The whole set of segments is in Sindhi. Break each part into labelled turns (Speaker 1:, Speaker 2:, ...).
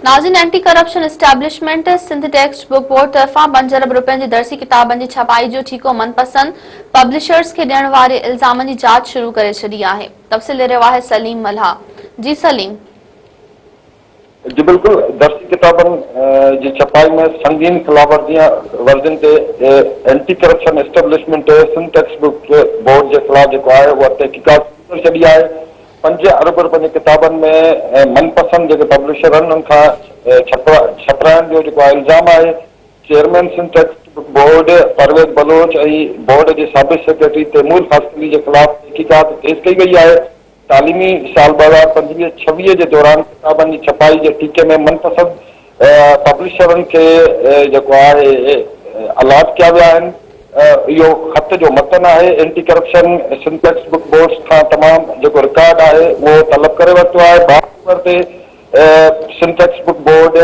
Speaker 1: ناظرين anti corruption establishment Sindh text book board طرفان پنج ارب رپين جي درسي ڪتابن جي ڇپائي جو ٺيڪو من پسند پبلشرز کي ڏيڻ واري الزامن جي جاچ شروع ڪري ڇڏي آهي. تفصيل ڏئي رهيو آهي سليم ملاح. جي سليم.
Speaker 2: جي بلڪل درسي ڪتابن جي ڇپائي ۾ سنگين خلاف ورزين تي anti corruption establishment Sindh text book board جي خلاف جيڪو آهي اها تحقيقات شروع ڪري ڇڏي آهي. پنج ارب رپين جي ڪتابن ۾ من پسند جيڪي پبلشر آهن انهن کان ڇپرائڻ جو جيڪو آهي الزام آهي. Chairman Sindh text book board Parvez Baloch ۽ board جي سابق سيڪريٽري تيمور خاصخيلي جي خلاف تحقيقات تيز ڪئي وئي آهي. تعليمي سال 2025 ڇويهه جي دوران ڪتابن جي ڇپائي جي ٺيڪي ۾ من پسند پبلشرن کي جيڪو آهي الاٽ ڪيا ويا آهن. اهو خط جو متن آهي. Anti corruption Sindh text book boards کان تمام جيڪو رڪارڊ آهي اهو طلب ڪري ورتو آهي. 12 آڪٽوبر تي سنڌ ٽيڪسٽ بڪ بورڊ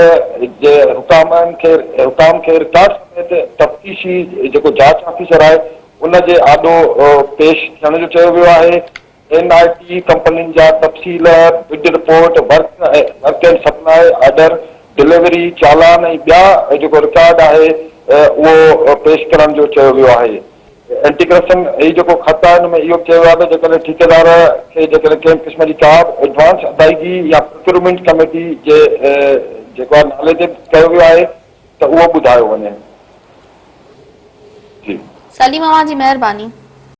Speaker 2: جي حڪامن کي حڪام کي رڪارڊ سميت تفتيشي جيڪو جاچ آفيسر آهي ان جي آڏو پيش ٿيڻ جو چيو ويو آهي. اين I ٽي ڪمپنين جا تفصيل، bid report, work work and supply order, delivery challan ۽ ٻيا جيڪو رڪارڊ آهي اهو پيش ڪرڻ جو چيو ويو آهي. اينٽي ڪرپشن هي جيڪو خط آهي ان ۾ اهو به چيو ويو آهي ته جيڪڏهن ٺيڪيدار کي جيڪڏهن ڪنهن به قسم جي ڪا به ايڊوانس ادائيگي يا پروڪيورمينٽ ڪميٽي جي جيڪو آهي نالي تي ڪيو ويو آهي ته اهو ٻڌايو وڃي. جي.
Speaker 1: سليم اوهان جي مهرباني.